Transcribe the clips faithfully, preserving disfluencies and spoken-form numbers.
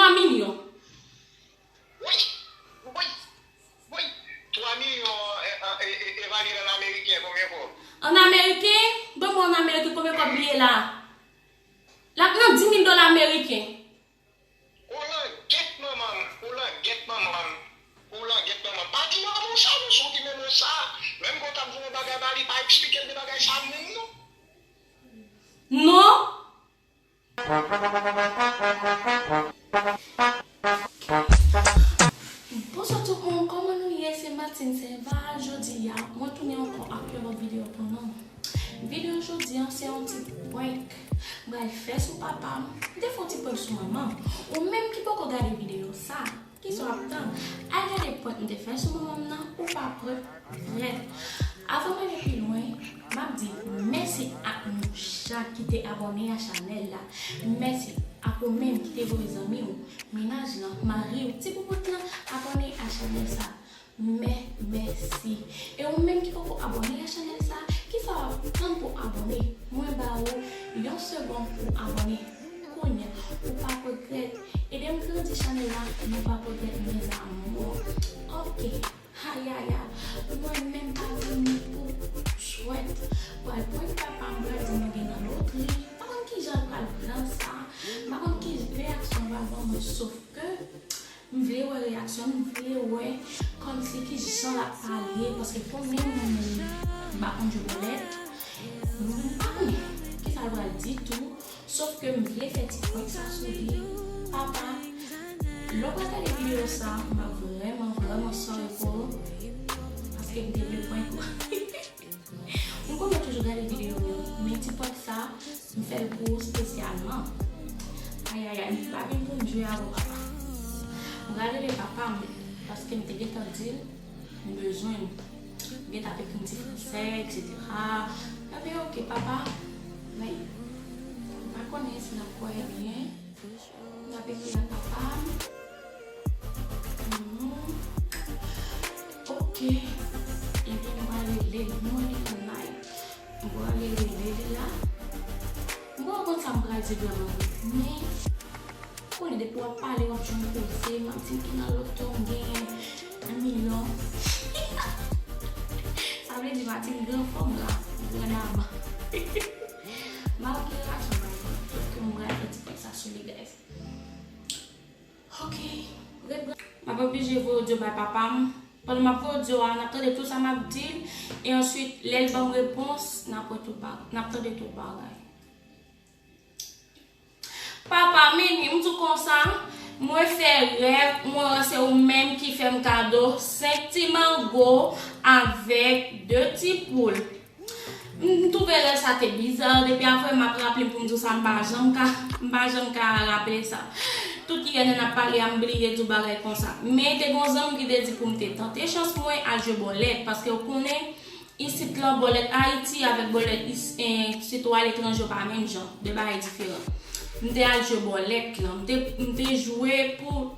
Twa milyon. Wi, wi, wi. Twa milyon, e, e, e, e, evalye an ameriken, konbyen kòb? An ameriken, ban m wè an ameriken, konbyen kòb li ye la? L ap nan dis mil dola ameriken. Ou langèt manman m, ou langèt manman m, ou langèt manman m. Pa di non, monchè, monchè, ou ki menm sa. Menm ke w t ap voye yon bagay ba li, pa eksplike l de bagay sa menm non. Non. Bonswa tout moun, kòman nou ye? Se Martine Saint-Val. Jodi a, mwen tounen ankò ak yon lòt videyo pou nou. Videyo jodi a, se yon ti prank m pral fè sou papa m. M te fè yon ti prank sou manman m. Ou menm ki poko gade videyo sa, kisa w ap tann? Al gade prank m te fè sou manman m nan, ou pa prank. Frè, avan m ale pi lwen, m ap di mèsi ak nou chak ki te abòne a chanèl la. Mèsi ak ou menm ki te voye zanmi w, mennaj lan, mari w, ti boubout lan abòne a chanèl sa. Mè, mèsi. E ou menm ki poko abòne a chanèl sa, kisa w ap tann pou abòne? Mwen ba ou yon segonn pou abòne kounye a. Ou p ap regrèt. Ede m grandi chanèl la, nou p ap regrèt, mes amours. Ok. Ayaya, mwen menm pa vini pou jwèt. Pral prank papa m, pral di mwen gen nan lotri. M pa konn kijan l pral pran sa. M pa konn ki reyaksyon l pral ban mwen, sof ke m vle wè reyaksyon l, m vle wè kòmsi kijan l ap pale, paske konnen mwen menm m pa konn jwe bòlèt. M pa konnen kisa l pral di tou. Sof ke m vle fè ti prank sa sou li. Papa, lè w pral gade videyo sa, m ap vrèman, vrèman sorry pou ou. Paske m te vle prank ou. M konnen w toujou gade videyo m yo, men ti prank sa, m fè l pou ou espesyalman. Ayayay, m pa vin pou m jwe avè w, papa. M pral rele papa m, paske m te gentan di l, m bezwen l. M gentan ap ekri m ti fransè, etsetera. Epi, ok, papa, men, m pa konnen si l ap kwè byen. M ap ekri ak papa m. Mhm. Ok. Epi, m pral rele l. Mwen li nan live. M pral rele li la. M pa konn sa m pral di vrèman vre. Men, konnen depi w ap pale, w ap jwenn koze, m ap di m ki nan loto, m genyen yon milyon. Sa vle di Martine gran fanm la, gran dam. M pa wè ki reyaksyon l pral fè. Donk, m pral fè ti prank sa sou li, guys. Ok, ret branche. M ap oblije voye odyo bay papa m. Pandan m ap voye odyo a, n ap tande tout sa m ap di l. E answit, lè l ban m repons, n ap wè tout ba-, n ap tande tout bagay. Papa, men m di w konsa, mwen fè rèv, mwen wè se ou menm ki fè m kado senk ti mango avèk de ti poul. M, m twouve rèv sa te biza, depi apre m ap raple m pou m di w sa, m pa janm ka, m pa janm ka raple sa. Tout lè n ap pale a, m bliye di w bagay konsa. Men te gon zanmi ki te di pou m te tante chans mwen al jwe bòlèt, paske w konnen, isit lan, bòlèt Ayiti avèk bòlèt is-, eh, sitou aletranje yo pa menm jan, de bagay diferan. M te al jwe bòlèt lan, m te, m te jwe pou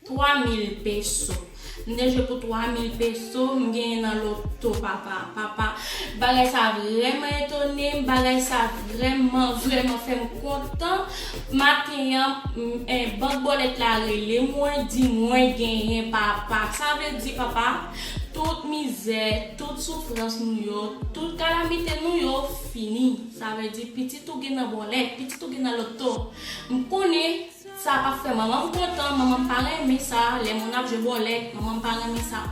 twa mil peso. M te jwe pou twa mil peso, m genyen nan loto, papa. Papa, bagay sa vrèman etone m, bagay sa vrèman, vrèman fè m kontan. Maten an, m, eh, bank bòlèt la rele mwen, di mwen genyen, papa. Sa vle di, papa, tout mizè, tout soufrans nou yo, tout kalamite nou yo fini. Sa vle di, pitit ou gen nan bòlèt, pitit ou gen nan loto. M konnen sa p ap fè manman m kontan, manman m pa renmen sa, lè moun ap jwe bòlèt, manman m pa renmen sa.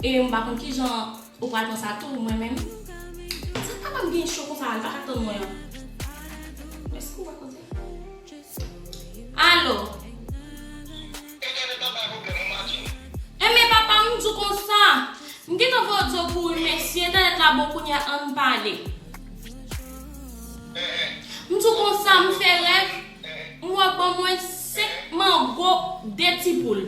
E m pa konn kijan ou pral pran sa tou, mwen menm. Sa papa m gen cho konsa, li pa ka tann mwen an. Èske w pa koze? Alo? Enben papa, m di w konsa, m gentan voye odyo pou remèsye entènèt la, bon, kounye a ann pale. M di w konsa, m fè rèv, m wè ban mwen senk mango, de ti poul.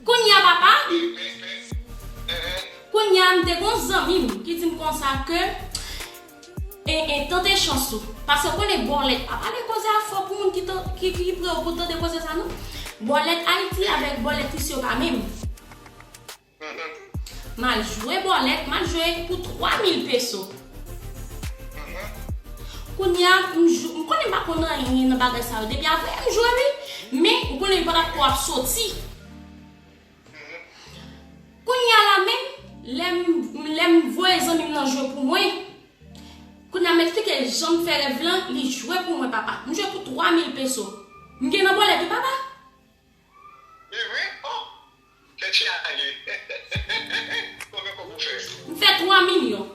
Kounye a, papa, kounye a, m te gon zanmi m ki di m konsa ke, e, e, tante chans ou. Paske w konnen bòlèt, pa pale koze a fò pou moun ki tan-, ki, ki pre w pou tande koze sa non. Bòlèt Ayiti avèk bòlèt isi yo pa menm. M al jwe bòlèt, m al jwe pou twa mil peso. Kounye a, m jou-, m konnen m pa konn anyen nan bagay sa yo. Depi avanyè m jwe, wi. Men, ou konnen li pa t ap ko ap soti. Kounye a la menm, lè m, lè m voye zanmi m nan jwe pou mwen, kounye a m eksplike l jan m fè rèv lan, li jwe pou mwen, papa. M jwe pou twa mil peso. M gen nan bòlèt, wi, papa. Li vre? Oh! Tèt chaje. Konbyen kòb ou fè? M fè twa milyon.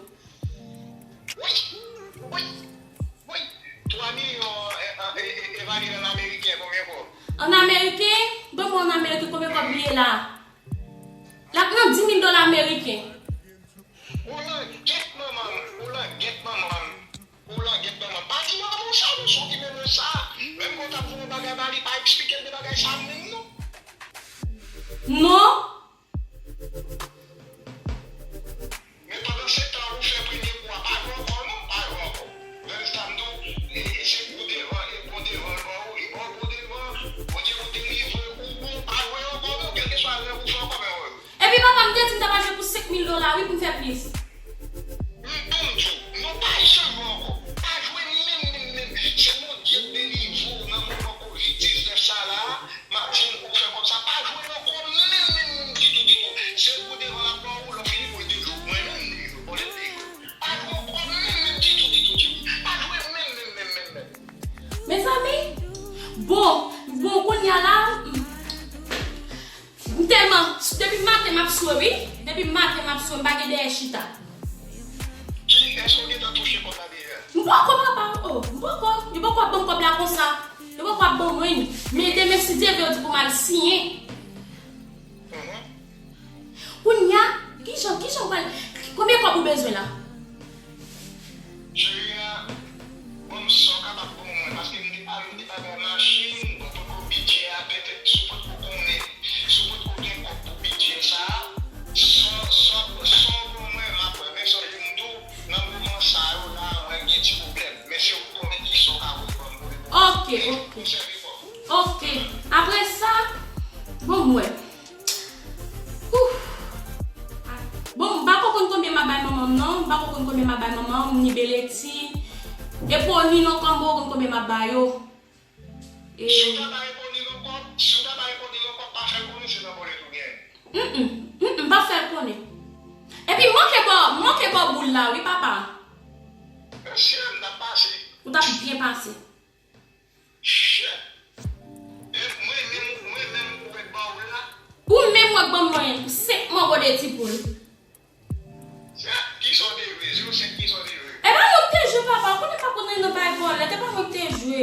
Wi! Wi! Wi! Twa milyon, e, e, e, e, evalye ann ameriken, konbyen kòb? Ann ameriken? Ban m wè ann ameriken, konbyen kòb li ye la? L ap nan dis mil dola ameriken. Ou langèt manman m, ou langèt manman m, ou langèt manman m. Pa di manman w sa non, si w di manman w sa, menm lè w t ap voye yon bagay ba li, pa eksplike l de bagay sa menm non. Non. Men pandan se tan ou fè premye kou a, pa jwe ankò non, pa jwe ankò. Lè l sa m di w, e, e se kou devan, e bon devan l ba w, li ba w bon devan, Bondye pou delivre ou, bon, pa jwe ankò non, kèlkeswa rèv ou fè ankò, men w Epi papa m te di m ta pral jwe pou senk mil dola, wi, pou m fè plis. M di w, non, pa janm jwe ankò. Pa jwe menm, menm, menm. Se Bondye k delivre w nan moman kovid diznèf sa la a. Martine, ou fè kòb sa. Pa jwe l ankò menm, menm, menm, ditou, ditou. Se kou devan l ap ba w, lè w fini pou l delivre w. Mwen menm, m delivre w, Paulette delivre w. Pa jwe ankò menm, menm, ditou, ditou, ditou. Pa jwe menm, menm, menm, menm, menm. Mezanmi, bon, bon, kounye a la, m tèlman, depi maten m ap swe, wi. Depi maten m ap swe, m pa gen dèyè chita. Ki, èske w gentan touche kòb la deja? M poko, papa, oh, m poko. Yo poko ap ban m kòb la konsa. Yo poko ap ban mwen. Men demen, si Dye vle, yo di pou m al siyen. Mhm. Kounye a, kijan, kijan w pral, konbyen kòb ou bezwen la? Cheri a, ban m sa w kapab ban mwen, paske m te pale w de bagay machin, bon, potko bidjè a, petèt, si w potko konnen, si w potko gen kòb pou bidjè sa a, sa w, sa w, sa w ban mwen, m ap wè, men sonje m di w, nan moman sa yo la, mwen gen ti pwoblèm, men se ou k konnen kisa w ka voye ban m pou li. Ok, ok. Konsève kòb ou. Ok. Apre sa, bon, m wè. Ouf. Bon, m pa ko konn konbyen m ap bay manman m, non. M pa ko konn konbyen m ap bay manman m, ni Beleti. Epo ni non, kòm m pa ko konn konbyen m ap ba yo. E si w ta bay Epo ni non kòb, si w ta bay Epo ni non kòb, pa fè l konnen se nan bòlèt ou genyen. Mm, mm, mm, m pa fè l konnen. Epi m manke ba, m manke ba w boul la, wi, papa. Mesye, m t ap pase. Ou t ap byen pase. Shit! E mwen menm, mwen menm ou wè k ba w la? Ou menm wè k ban mwen senk mango de ti poul. Shit! Kisa w te vle? Zewo senk kisa w te vle? E pa mwen k te jwe, papa. Ou konnen m pa konn anyen nan bay bòlèt. E pa mwen k te jwe.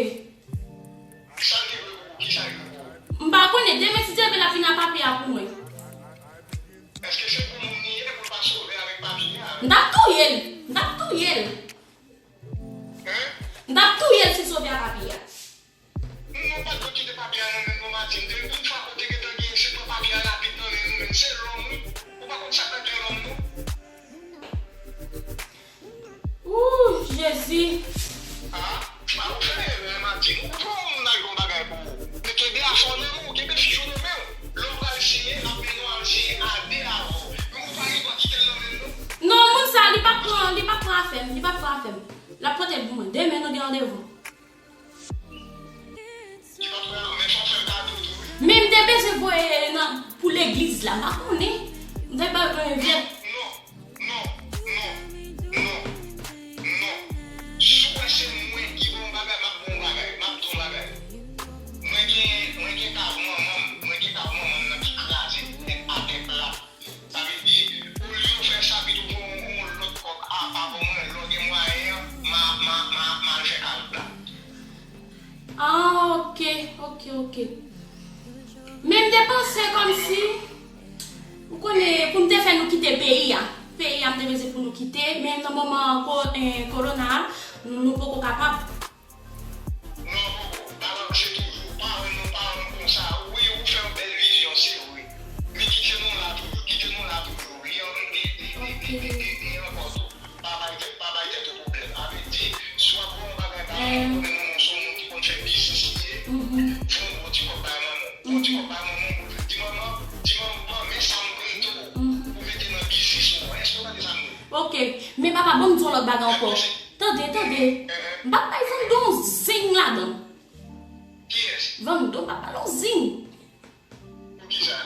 Sa l te vle pou ou? Kisa l vle pou ou? M pa konnen. Demen, si Dye vle, l ap vin ak papye a pou mwen. Èske se pou moun li ye pou l pa sove avèk papye a? M t ap touye l. M t ap touye l. Hein? M t ap touye l si l sove ak papye a. Nou pa t dwe kite papye a nan men nou, Martine. Depi yon fwa kote gentan gen, se pran papye a rapid nan men nou menm. Se lòm, wi. Ou pa konn sa k nan kè lòm, non? Ooh, Jezi. Ah, pa ou fè erè, Martine. Ou pa wè yon moun lage yon bagay pou ou. Men kenbe afè w nan men w, kenbe fich ou nan men w. Lè w pral siyen, l ap mennen w al siyen a de avè w. Men ou pa gen dwa kite l nan men l, non. Non, moun sa, li p ap pran, li p ap pran afè m, li p ap pran afè m. L ap pote l pou mwen. Demen, nou gen randevou. Li p ap pran, men fò w fè l kado tou, wi. Men m te bezwen voye nan, pou legliz la, m pa konnen. M te ba, euh, vye. Non, non, non, non, non. Si w wè se mwen ki ba w yon bagay, m ap ba w yon bagay, m ap di w yon bagay. Mwen gen, mwen gen kav manman m, mwen gen kav manman m nan ki kraze nèt atè plat. Sa vle di, olye w fè sa, pito w pran yon, yon lòt kòb apa pou mwen, lè w gen mwayen an, m a, m a, m a, m a al fè kav la. Ah, ok, ok, ok. Men m te panse kòmsi, ou konnen, pou m te fè nou kite peyi a. Peyi a, m te panse pou nou kite, men nan moman ko-, eh, kowona a, nou, nou poko kapab. Non, poko. Balanse toujou. Pawòl nou, pawòl konsa. Wi, ou fè yon bèl vizyon, se vre. Men kite nou la toujou. Kite nou la toujou. Li an, li, li, li, li, li, li, li ankò tou. Pa bay tèt, pa bay tèt ou pwoblèm. Sa vle di, si w ap pran yon bagay ba moun, konnen manman w se yon moun ki konn fè biznis li ye, fè yon bon ti kòb bay manman w. Fè yon ti kòb bay manman w pou l di manman, di manman, men sa m prete w pou mete nan biznis ou an. Èske w tande sa m di w? Ok. Men papa, ban m di w yon lòt bagay ankò. Tande, Tande, m p ap bay Vando yon zing ladan. Kiyès? Vando, m p ap ba l yon zing. Poukisa?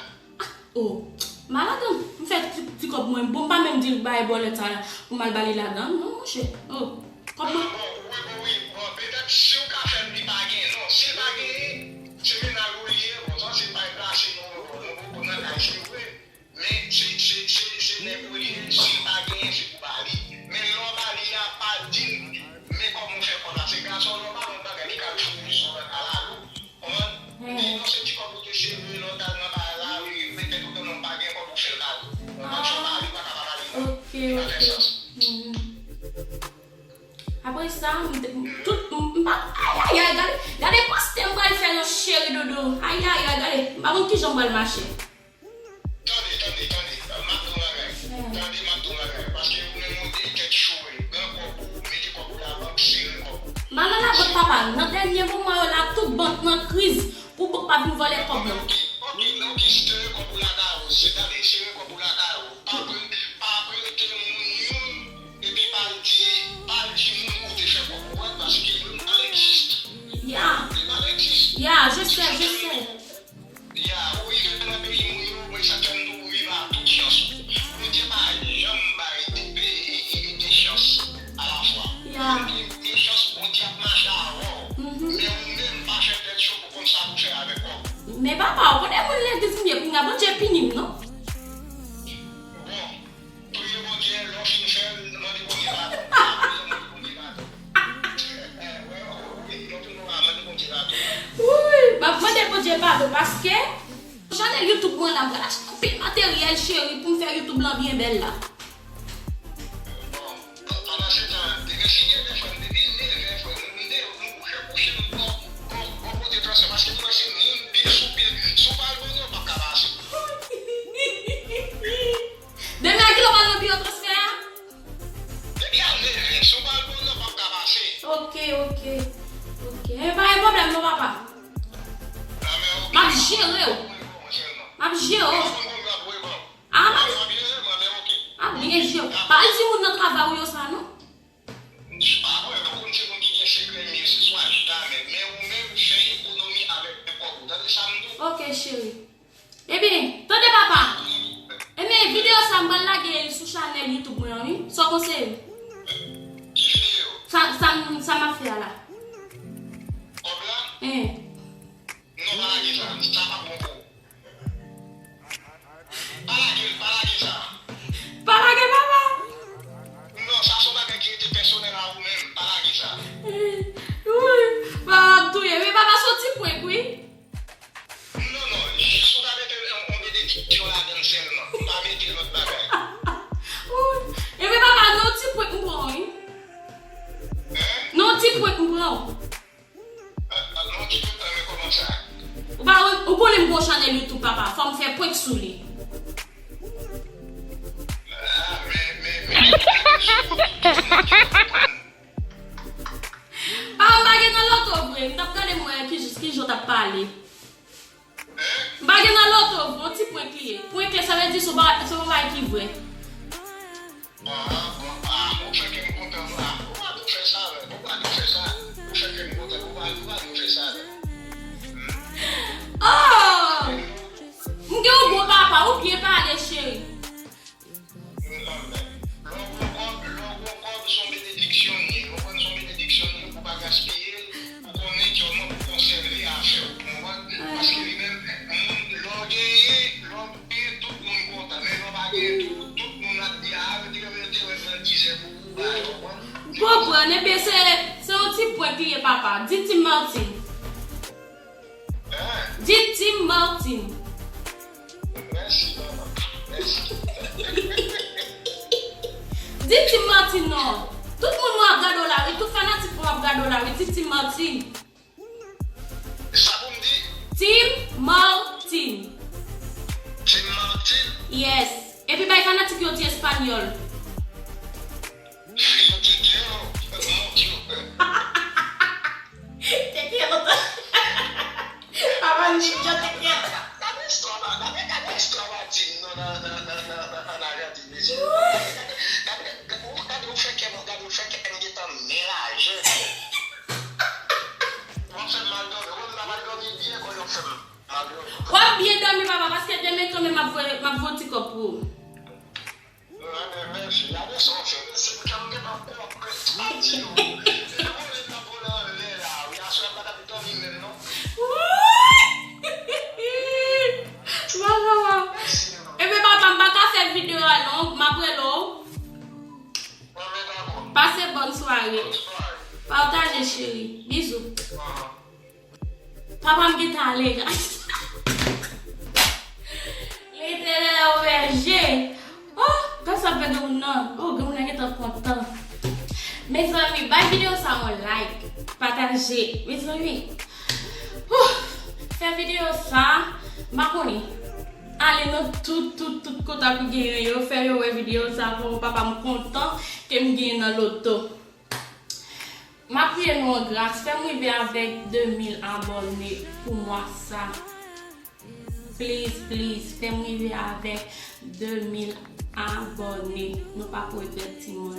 Oh, malad, m fè ti, ti kòb mwen. Bon, m pa menm di l bay bòlèt sa pou m al ba li ladan, non, monchè. Oh, kòb mwen. Ah, bon, wi, bon, wi. Bon, petèt, si w ka fè l, li pa gen, non. Si l pa genyen, se mennaj ou li ye, bon, sa se pa plase non, non, non, non, nan kay, se vre. Men, se, se, se, se nèg ou li ye, si l pa genyen, se pou ba li. Men lè w ba li a, pa di l, men kòman w fè kòb la, se gason, lè w ba l yon bagay, li ka al fouye sou lòt, al alou. Konprann? Li, non, se ti kòb ou te sere, lè w t al nan bagay la, li, petèt ou te non pa gen kòb ou fè l kado. Konprann? Fò w ba li, ou pa ka pa ba li, non. Li pa fè sans. Apre sa, m te, m, tout, m, m pa, ayayay, gade, gade pastè m pral fè nan cheri dodo. Ayayay, gade, m pa konn kijan m pral mache. Tande, tande, tande. M ap di w yon bagay. Tande, m ap di w yon bagay. Paske ou menm ou te tèt cho, wi. Pran kòb ou, mete kòb ou labank, sere kòb ou. M al nan labank, papa. Nan dènye moman yo la, tout bank nan kriz pou bank pa vin vòlè kòb nan. Ok, ok, ok, sere kòb ou lakay ou. Se, tande, sere kòb ou lakay ou. Pa pre-, pa prete moun youn, epi pa di, pa di moun ou te fè kòb ou, paske youn pa egziste. Yeah. Youn pa egziste. Yeah, je sais, je sais. Ya, ou rive nan peyi moun yo, mwen sa fè m tou rive a tout chans ou. Bondye pa janm bay de, de, de, de chans alafwa. Ya. Ou gen de chans, Bondye ap mache avè w. Men ou menm pa fè tèt cho pou konn sa pou fè avèk kò w. Men papa, ou konnen moun legliz m ye, kounye a Bondye pini m, non? Bon, Priye Bondye, lè w fin fè l, mande Bondye padon. Pa priye, mande Bondye padon. Wouy, m ap mande Bondye padon paske chanèl YouTube mwen la, m pral achte anpil materyèl, cheri, pou m fè YouTube lan byen bèl la. Bon, pandan se tan, depi si gen frè m, depi nevè frè m, m de, m kouche, kouche, m bò, bò, bò kote transfè, paske m wè se moun pil sou pil, sou pa l bon non, p ap ka pase. Demen a kilè w pral nan biwo transfè a? Depi a nevè, si w pa al bon non, p ap ka pase. Ok, ok. Ok. E pa gen pwoblèm non, papa. M ap jere w. M ap jere w. Ah, m ap, ah, byen jere w. Pa al di moun nan travay ou yo sa non. Ah, mwen pa konn se moun ki gen sekrè m ye, se swa jamè. Men ou menm, fè ekonomi avèk kòb ou. Tande sa m di w? Ok, cheri. Ebyen, tande papa. Ebyen, videyo sa m pral lage l sou chanèl YouTube mwen an, wi. Sa w panse? Ki videyo? Sa, sa, sa m ap fè a la. Kòb la? Hein. Non, pa lage sa. Sa pa bon pou ou. Pa lage l, pa lage sa. Pa lage papa. Non, sa se yon bagay ki rete pèsonèl a ou menm. Pa lage sa. Wi, papa ap touye. Men papa se yon ti prank, wi. Non, non, jis ou ta mete yon, yon benediksyon ladan l sèlman. Ou pa mete lòt bagay. Wi. Ebyen papa, non, ti prank m pran w, wi. Hein? Non, ti prank m pran w. Ah, ah, non, ti prank, men kòman sa? Ou pa, ou konnen m gon chanèl YouTube, papa. Fò m fè prank sou li. Ah, men, men, men, ah, m pa gen nan loto vre. M t ap gade m wè ki, ki jan w t ap pale. M pa gen nan loto vre, yon ti prank li ye. Prank la, sa vle di se yon ba-, se yon bagay ki vre. Ah, bon, ah, ou fè kè m kontan, ah, ou pa dwe fè sa, ou pa dwe fè sa. Ou fè kè m kontan, ou pa, ou pa dwe fè sa. Oh! M gen yon bon papa, ou byen pale, cheri. Lè w gon kòb, lè w gon kòb, se yon benediksyon l ye. Ou konprann, se yon benediksyon l ye pou w pa gaspiye l, pou w konnen kòman pou w konsève afè w. Ou konprann? Paske li menm, moun, lè w genyen, lè w genyen, tout moun kontan. Men lè w pa genyen, tout, tout moun ap di, "A, yo te, yo te wè l nan dizè pou ou bay." Ou konprann? M konprann. Ebyen, se, se yon ti prank li ye, papa. Di Tim Martin. Hein? Di Tim Martin. Mèsi, manman. Mèsi. Di Tim Martin non. Tout moun mwen ap gade w la, wi. Tout fanatik mwen ap gade w la, wi. Di Tim Martin. Sa pou m di? Tim Martin. Tim Martin? Yes. Epi bay fanatik yo di espanyòl. Yo te quiero, mon Dieu. Te quiero. Papa m di yo te quiero. Gade istwa, gade, gade istwa Martin nan, nan, nan, nan, nan, nan, an Ajantin, mesye. Gade, gade, gade, ou fè kè m, gade, ou fè kè m gentan men la. W ap byen dòmi, papa, paske demen kanmenm m ap voye, m ap voye ti kòb pou ou. Mwen, mèsi. Gade sa w fè. Se m gentan pran prèt pa di yo. Depi vole m t ap vole anlè la. Wi, aswè m pa t ap dòmi menm, non. Mèsi, non. Ebyen, papa, m pa ka fè videyo a long. M ap rele w. Pase bòn sware. Pataje, cheri. Bizou. Papa m gentan ale, guys. Letènèl ouvè je. Oh, pèsonn pa gen moun nan. Oh, gen moun nan gentan kontan. Mezanmi, bay videyo sa yon like. Pataje. Mezanmi. Oh, fè videyo sa. M pa konnen. Ale nan tout, tout, tout kontak ou genyen yo. Fè yo wè videyo sa pou papa m kontan ke m genyen nan loto. M ap priye nou an gras, fè m rive avèk de mil abòne pou mwa sa. Please, please, fè m rive avèk de mil abòne. Nou p ap regrèt, timoun.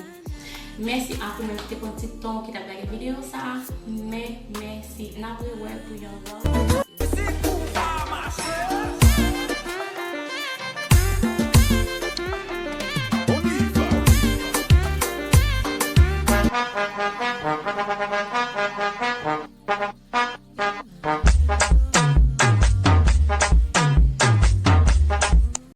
Mèsi ak ou menm ki te pran ti tan ki t ap gade videyo sa. Men, mèsi. N ap rewè pou yon lòt.